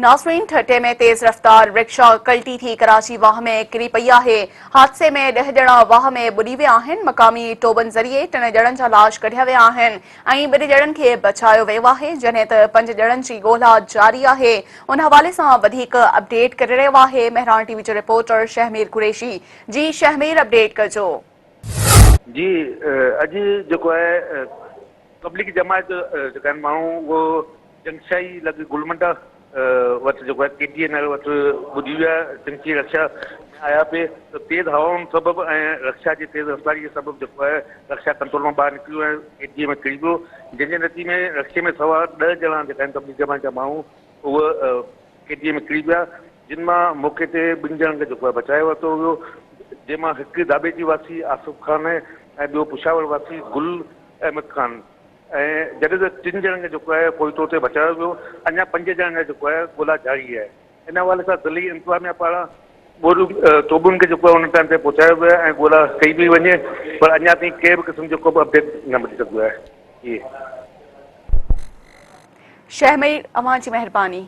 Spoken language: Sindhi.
ناظرين ٺٽي ۾ تيز رفتار رڪشا ڪلٽي ٿي ڪراچي واهه ۾ ڪري پئي آهي، حادثي ۾ ڏهه ڄڻا واهه ۾ ٻڏي ويا آهن، مقامي ٽوٻن ذريعي ٽن ڄڻن جا لاش ڪڍيا ويا آهن ۽ ٻن ڄڻن کي بچايو ويو آهي، جڏهن ته پنج ڄڻن جي ڳولا جاري آهي، ان حوالي سان وڌيڪ اپڊيٽ ڪري رهيو آهي مهراڻ ٽي وي جو رپورٽر شهمير قريشي، جي شهمير اپڊيٽ ڪجو. جي اڄ جيڪو آهي تبليغي جماعت جيڪا آهن ماڻهو اهو جنگشاهي لڳ گلمنڊا وٽ جيڪو آهي ڪي ڊي اين ايل وٽ ٻڌي ويا جنگشاهي رڪشا ۾ آيا پئي ته تيز هوائن سبب ۽ رڪشا جي تيز رفتاري جي سبب جيڪو آهي رڪشا ڪنٽرول مان ٻاهر نڪري ويو ۽ ڪي ڊي اي ۾ ڪري پيو جنهن جي نتيجي ۾ رڪشي ۾ سوار ڏهه ڄڻا جيڪا آهن تبليغي جماعت جا ماڻهو اهي ڪي ڊي اي ۾ ڪري پيا جن مان موقعي تي ٻن ڄڻن کي جيڪو آهي بچايو ورتو ويو جنهن مان هڪ داٻيجي واسي آصف خان ۽ ٻيو پشاور واسي گل احمد خان ۽ جڏهن ته ٽن ڄڻن کي جيڪو آهي فوري طور تي بچايو ويو اڃا پنج ڄڻن جا جيڪو آهي ڳولا جاري آهي ان حوالي سان ضلعي انتظاميا پاران ٽوٻن کي جيڪو آهي ان ٽائيم تي پهچايو ويو آهي ۽ ڳولا ڪئي پئي وڃي پر اڃا تائين ڪنهن به قسم جو ڪو به اپڊيٽ نه ملي سگهيو آهي. جي. شهمير اوهان جي مهرباني.